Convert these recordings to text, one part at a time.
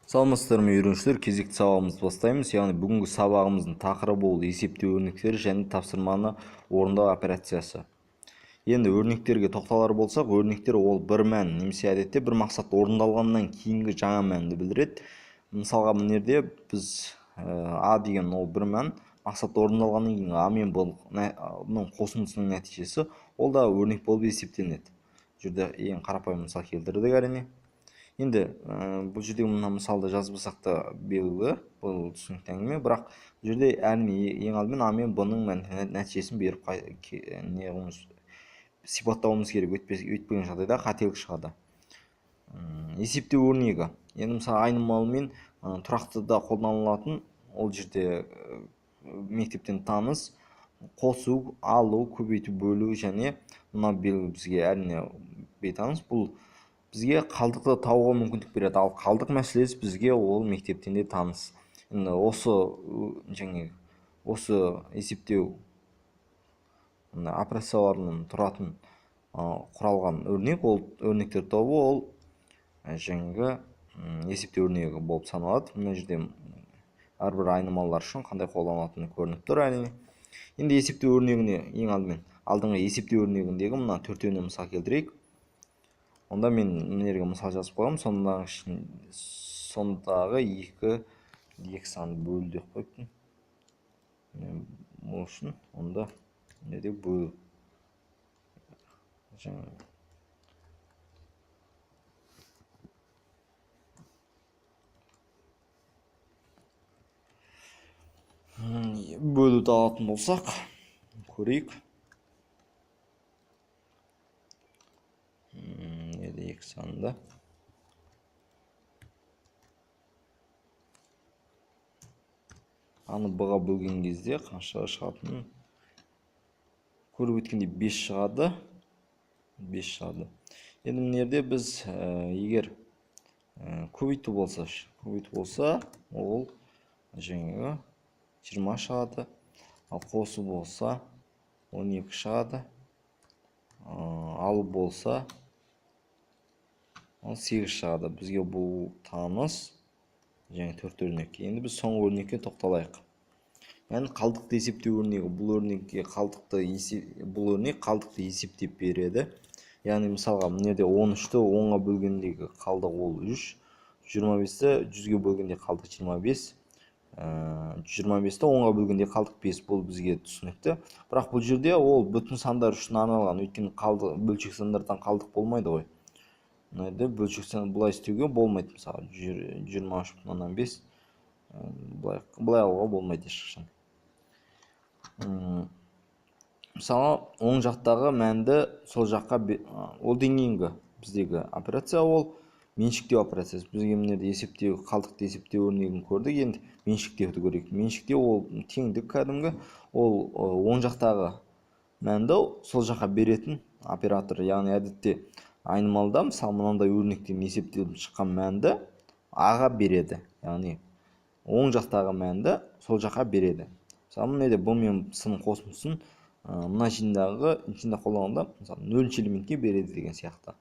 Саламатсыздар ма, үйренушілер! Кезекті сабағымызды бастаймыз. Яғни бүгінгі сабағымыздың тақырыбы ол есептеу өрнектері және тапсырманы орындау операциясы. Енді өрнектерге тоқталар болсақ, өрнектер ол бір мән немесе әдетте бір мақсат орындалғаннан кейінгі жаңа мәнді білдіреді. Мысалға, мына жерде біз А деген ол бір мән, мақсат орындалғаннан кейін А мен Б-ның қосындысының нәтижесі, ол да өрнек болып есептелінеді. Бұл жерде ең қарапайым мысал келтірдік, әрине. Енді бұл жерде мына мысалды жазбасақ та белгілі, бұл түсінікті әңгіме, бірақ бұл жерде әрине ең алдымен А мен Б-ның нәтижесін беріп сипаттауымыз керек, өйтпеген жағдайда қателік шығады. Есептеу өрнегі. Енді мысалы айнымалымен тұрақтыда қолданылатын, ол жерде мектептен таныс қосу, алу, көбейту, бөлу және мына белгі бізге әрине бейтаныс. Бұл бізге қалдықты табуға мүмкіндік береді. Ал қалдық мәселесі бізге ол мектептен де таныс. Енді және осы есептеу операцияларынан тұратын, құралған өрнек, ол өрнектер тобы ол жаңағы есептеу өрнегі болып саналады. Мына жерде әрбір айнымалылар үшін қандай қолданылатыны көрініп тұр, әрине. Енді есептеу өрнегіне ең алдымен алдыңғы есептеу өрнегіндегі мына төртеуіне мысал келтірейік. Онда мен мына жерге мысал жазып қоямын. Сондағы екі санды бөлу деп қойыппын. Ол үшін онда не деп бөлу. Жаңа бөлуді алатын болсақ, көрейік. Неде екі санды. Аны Б-ға бөлген кезде қанша шығатынын көріп өткендей 5 шығады. 5 шығады. Енді мына жерде біз егер көбейту болса, көбейту болса, ол жаңағы 20 шығады. Ал қосу болса 12 шығады. Алу болса ол 8 шығады. Бізге бұл таныс және төрт өрнек. Енді біз соңғы өрнекке тоқталайық. Яғни қалдықты есептеу өрнегі. Бұл өрнекке қалдықты есеп, бұл өрнек қалдықты есептеп береді. Яғни мысалға мына жерде 13-ті 10-ға бөлгендегі қалдық ол 3, 25-ті 100-ге бөлгенде қалдық 25, 25-ті 10-ға бөлгенде қалдық 5. Бұл бізге түсінікті. Бірақ бұл жерде ол бүтін сандар үшін арналған. Өйткені бөлшек сандардан қалдық болмайды ғой. Мына жерде бөлшек сан бұлай істеуге болмайды. Мысалы, жиырма үш бүтін оннан бес, былай алуға болмайды ешқашан. Мысалы, оң жақтағы мәнді сол жаққа ол деңгейінгі біздегі операция ол меншіктеу операциясы. Бізге мына жерде есептеу, қалдықты есептеу өрнегін көрдік. Енді меншіктеуді көрейік. Меншіктеу ол теңдік кәдімгі, ол оң жақтағы мәнді сол жаққа беретін оператор. Яғни әдетте айнымалыда мысалы мынандай өрнектен есептеліп шыққан мәнді А-ға береді. Яғни оң жақтағы мәнді сол жаққа береді. Мысалы, мына жерде Б мен С-ның қосындысын, мына жиында қолданғанда, мысалы, нөлінші элементке береді деген сияқты.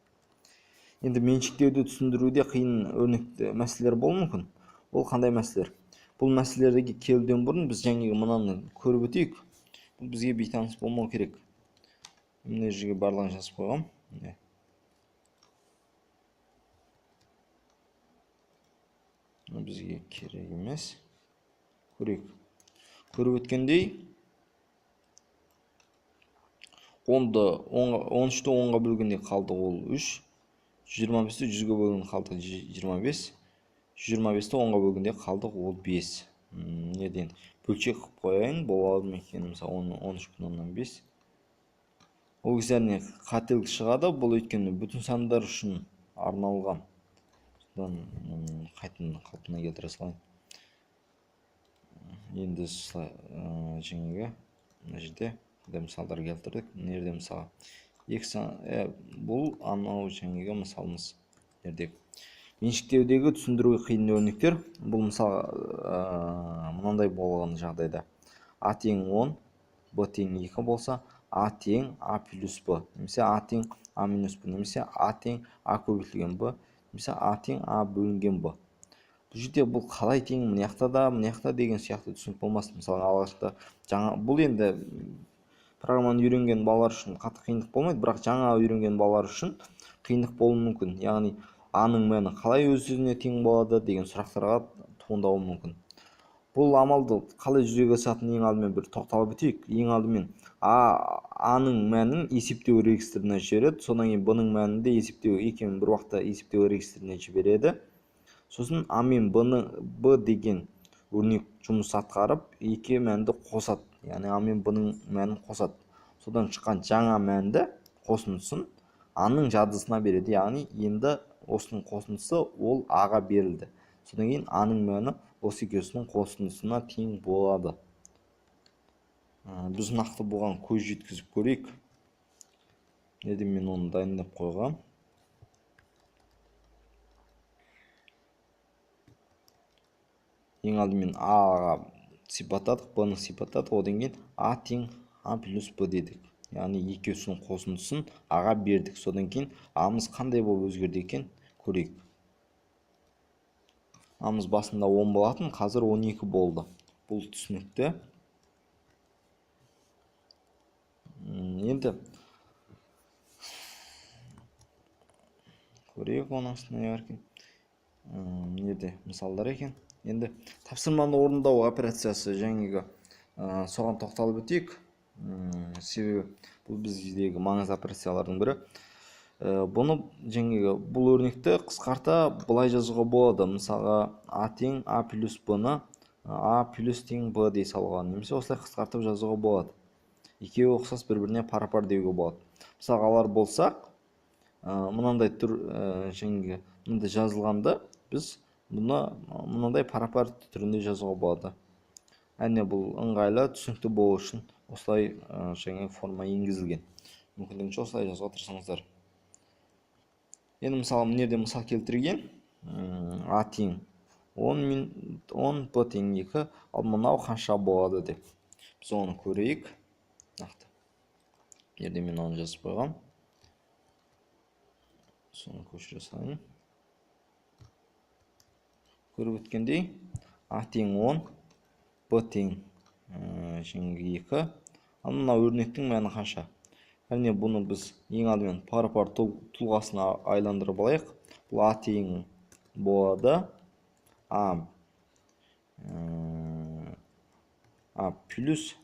Енді меншіктеуді түсіндіруде қиын өрнекті мәселелер болуы мүмкін. Ол қандай мәселелер? Бұл мәселелерге келуден бұрын біз жаңағы мынаны көріп өтейік. Бұл бізге бейтаныс болмау керек. Мына жерге барлығын жазып қойғам. Міне. Мына бізге керек емес. Көрейік. Көріп өткендей, он үшті онға бөлгенде қалды ол 3. Жиырма бесті жүзге бөлгенде қалды жиырма бес. Жиырма бесті онға бөлгенде қалдық ол 5. Неден бөлшек қылып қояйын, болады ма екен? Мысалы, он үш бүтін оннан бес. Ол кезде әрине қателік шығады. Бұл өйткені бүтін сандар үшін арналған. Содан қайтадан қалпына келтіре салайын. Енді жаңағы мына жерде қандай мысалдар келтірдік. Мына жерде мысалы екі сан, бұл анау жаңағы мысалымыз жерде. Меншіктеудегі түсіндіруге қиын өрнектер. Бұл мысал мынандай болған жағдайда А тең 10, Б тең 2 болса, А тең А плюс Б, немесе А тең А минус Б, немесе А тең А көбейтілген Б, немесе А тең А бөлінген Б. Бұл жерде бұл қалай тең, мына жақта да, мына жақта деген сияқты түсінік болмасын. Мысалы, алғашқыда жаңа, бұл енді программаны үйренген балалар үшін қатты қиындық болмайды, бірақ жаңа үйренген балалар үшін қиындық болуы мүмкін. Яғни А-ның мәні қалай өз-өзіне тең болады деген сұрақтарға туындауы мүмкін. Бұл амалды қалай жүзеге асатынын ең алдымен бір тоқталып өтейік. Ең алдымен А-ның мәнін есептеу регистріне жібереді, содан кейін Б-ның мәнін де есептеу, екеуін бір уақытта есептеу регистріне жібереді. Сосын А мен Б деген өрнек жұмыс атқарып, екі мәнді қосады. Яғни А мен Б-ның мәнін қосады. Содан шыққан жаңа мәнді қосындысын А-ның жадысына береді. Яғни енді осының қосындысы ол А-ға берілді. Содан кейін А-ның мәні осы екеуісінің қосындысына тең болады. Біз нақты бұған көз жеткізіп көрейік. Неден мен оны дайындап қойғам. Ең алдымен А-ға сипаттадық, Б-ны сипаттадық, одан кейін А тең А плюс Б дедік. Яғни екеуісінің қосындысын А-ға бердік. Содан кейін А-мыз қандай болып өзгерді екен көрейік. А-мыз басында 10 болатын, қазір 12 болды. Бұл түсінікті. Енді көрейік оның астында не бар екен. Мына жерде мысалдар екен. Енді тапсырманы орындау операциясы жаңағы, соған тоқталып өтейік. Себебі бұл біздегі маңызды операциялардың бірі. Бұны жаңағы бұл өрнекті қысқарта былай жазуға болады. Мысалға А тең А плюс Б-ны А плюс тең Б дей салуға, немесе осылай қысқартып жазуға болады. Екеуі ұқсас, бір-біріне пара-пар деуге болады. Мысалға алар болсақ, мынандай түр, жаңағы мынандай жазылғанда біз бұны мынандай пара-пар түрінде жазуға болады. Әне бұл ыңғайлы, түсінікті болу үшін осылай, жаңа форма енгізілген. Мүмкіндігінше осылай жазуға тырысыңыздар. Енді мысалы мына жерде мысал келтірген, А тең 10 мен 10, Б тең 2, ал мынау қанша болады деп. Біз оны көрейік. Нақты. Мына жерде мен оны жазып қойғам. Соны көшіре салайын. Көріп өткендей, А тең 10, Б тең, жаңағы 2. Ал мынау өрнектің мәні қанша? Әрине бұны біз ең алдымен пара-пар тұлғасына айландырып алайық. Бұл А тең болады. А плюс,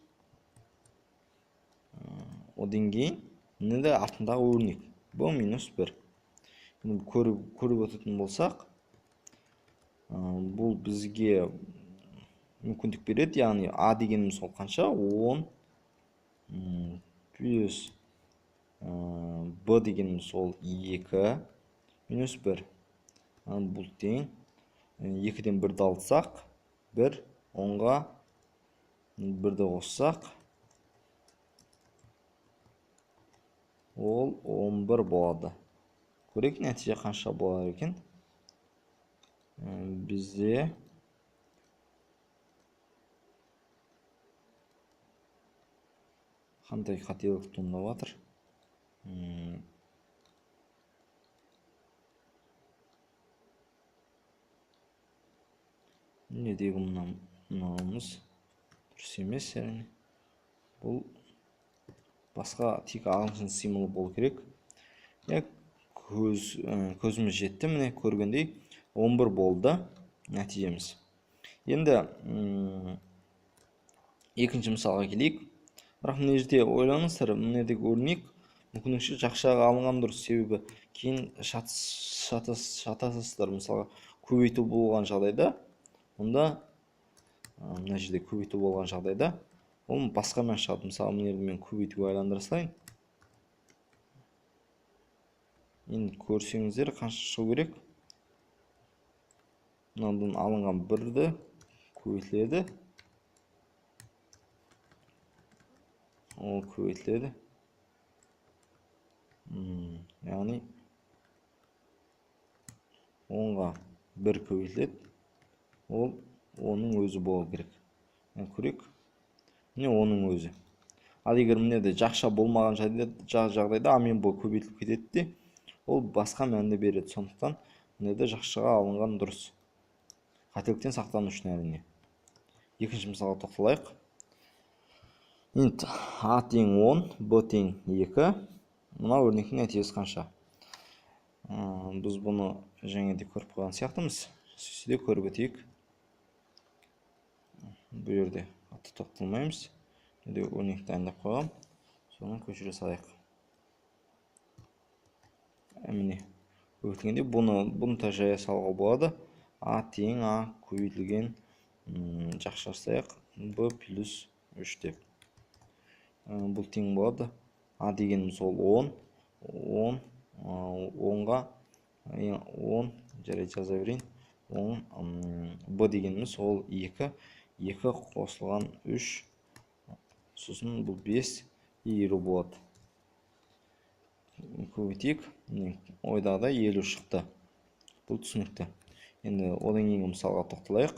одан кейін мына да артындағы өрнек Б минус 1. Енді көріп өтетін болсақ, бұл бізге мүмкіндік береді. Яғни А дегеніміз ол қанша? 10, плюс, Б дегеніміз ол 2 минус 1. Бұл тең 2-ден 1-ді алсақ, 1, 10-ға 1-ді қоссақ, ол 11 болады. Көрейік нәтиже қанша болар екен. Бізде қандай қателік туындап жатыр? Недегі мынауымыз дұрыс емес, әрине. Бұл басқа тек ағылшын символы болу керек. Көзіміз жетті, міне көргендей 11 болды нәтижеміз. Енді, екінші мысалға келейік. Бірақ мына жерде ойланыңыздар, мына жердегі өрнек мүмкіндігінше жақшаға алынған дұрыс, себебі кейін шатасыздар. Мысалға көбейту болған жағдайда, онда, мына жерде көбейту болған жағдайда ол басқа мән шығады. Мысалы, мына жерде мен көбейтуге айландыра салайын. Енді көрсеңіздер қанша шығу керек? Мынадан алынған 1-ді көбейтіледі. Ол көбейтіледі. Яғни 10-ға 1 көбейтіледі. Ол оның өзі болу керек. Көрейік. Міне оның өзі. Ал егер мына жерде жақша болмаған жағдайда А мен Б көбейтіліп кетеді де, ол басқа мәнді береді. Сондықтан мына жерде жақшаға алынған дұрыс. Қателіктен сақтану үшін әрине. Екінші мысалға тоқталайық. Енді А тең 10, Б тең 2. Мына өрнектің нәтижесі қанша? Біз бұны жаңа де көріп қойған сияқтымыз. Сөйтсе де көріп өтейік. Бұл жерде қатты тоқталмаймыз. Енді өрнекті дайындап қойғам. Соны көшіре салайық. Міне, көбейтілгенде бұны да жая салуға болады. А тең А көбейтілген, жақша жасайық, Б плюс 3 деп. Бұл тең болады. А дегеніміз ол 10, 10, 10-ға, 10, жарайды жаза берейін. 10, Б дегеніміз ол 2, 2 қосылған 3, сосын бұл 5, 50 болады. Көбейтейік. Міне, ойдағыдай 50 шықты. Бұл түсінікті. Енді одан кейінгі мысалға тоқталайық.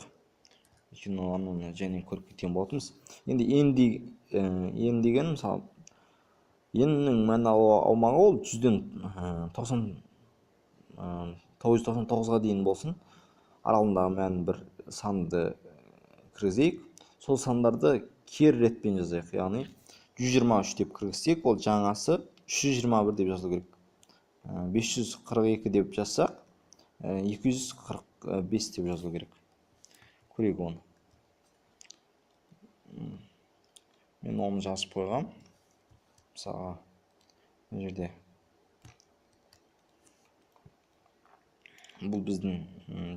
Өйткені ананы және көріп кеткен болатынбыз. Енді n деген мысал, n-нің мән алу аумағы ол жүзден, тоғыз жүз тоқсан тоғызға дейін болсын. Аралығындағы мән бір санды кіргізейік. Сол сандарды кері ретпен жазайық. Яғни 123 деп кіргізсек, ол жаңасы 321 деп жазылу керек. 542 деп жазсақ, 245 деп жазылу керек. Көрейік оны. Мен оны жазып қойғам. Мысалға, мына жерде бұл біздің,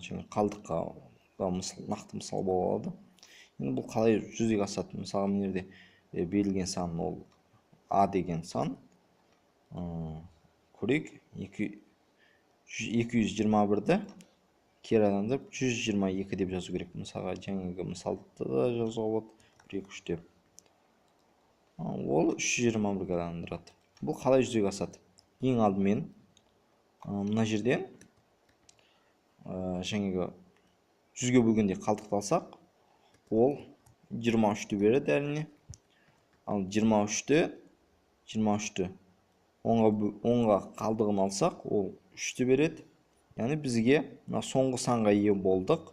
жаңа қалдыққа нақты мысал бола алады. Енді бұл қалай жүзеге асады? Мысалға, мына жерде, берілген сан ол А деген сан. Көрейік, екі жүз жиырма бірді кері айландырып жүз жиырма екі деп жазу керек. Мысалға, жаңағы мысалды да жазуға болады, бір, екі, үш деп. Ол үш жүз жиырма бірге айландырады. Бұл қалай жүзеге асады? Ең алдымен, мына жерден, жаңағы жүзге бөлгенде қалдықты алсақ, ол жиырма үшті береді әрине. Ал жиырма үшті онға қалдығын алсақ, ол үшті береді. Яғни бізге мына соңғы санға ие болдық.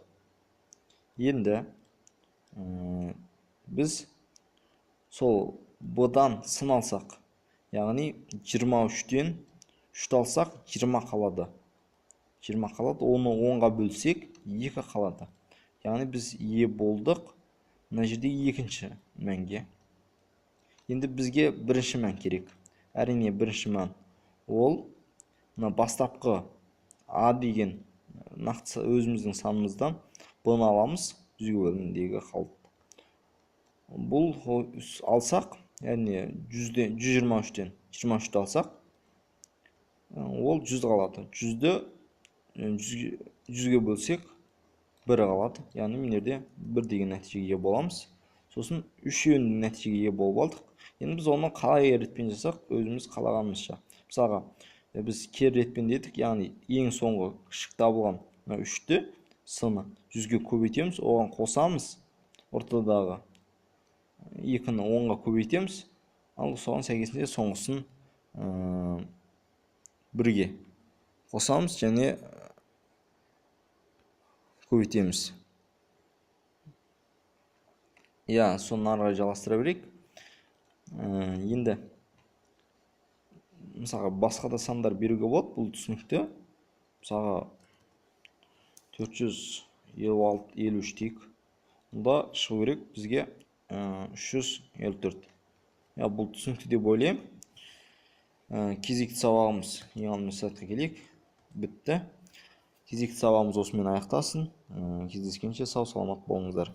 Енді, біз сол Б-дан сын алсақ, яғни жиырма үштен үшті алсақ, жиырма қалады. Жиырма қалады, оны онға бөлсек, екі қалады. Яғни біз ие болдық мына жерде екінші мәнге. Енді бізге бірінші мән керек. Әрине бірінші мән ол мына бастапқы А деген нақты өзіміздің санымыздан Б-ны аламыз, жүзге бөлімдегі қалып. Бұл алсақ, яғни жүз жиырма үштен жиырма үшті алсақ, ол жүз қалады. Жүзге бөлсек, бір қалады. Яғни мына жерде бір деген нәтижеге ие боламыз. Сосын үшеуінің нәтижеге ие болып алдық. Енді біз оны қалай ретпен жасақ, өзіміз қалағанымызша. Мысалға, біз кері ретпен дедік, яғни ең соңғы кішік табылған мына үшті с-ны жүзге көбейтеміз, оған қосамыз, ортадағы екіні онға көбейтеміз, ал соған сәйкесінде соңғысын, бірге қосамыз және көбейтеміз. Иә, соны ары қарай жалғастыра берейік. Енді мысалға басқа да сандар беруге болады, бұл түсінікті. Мысалға төрт жүз елу алты, елу үш дейік. Онда шығу керек бізге, үш жүз елу төрт. Иә, бұл түсінікті деп ойлаймын. Кезекті сабағымыз ең алдымен сайтқа келейік. Бітті. Кезекті сабағымыз осымен аяқтасын. Кездескенше сау саламат болыңыздар.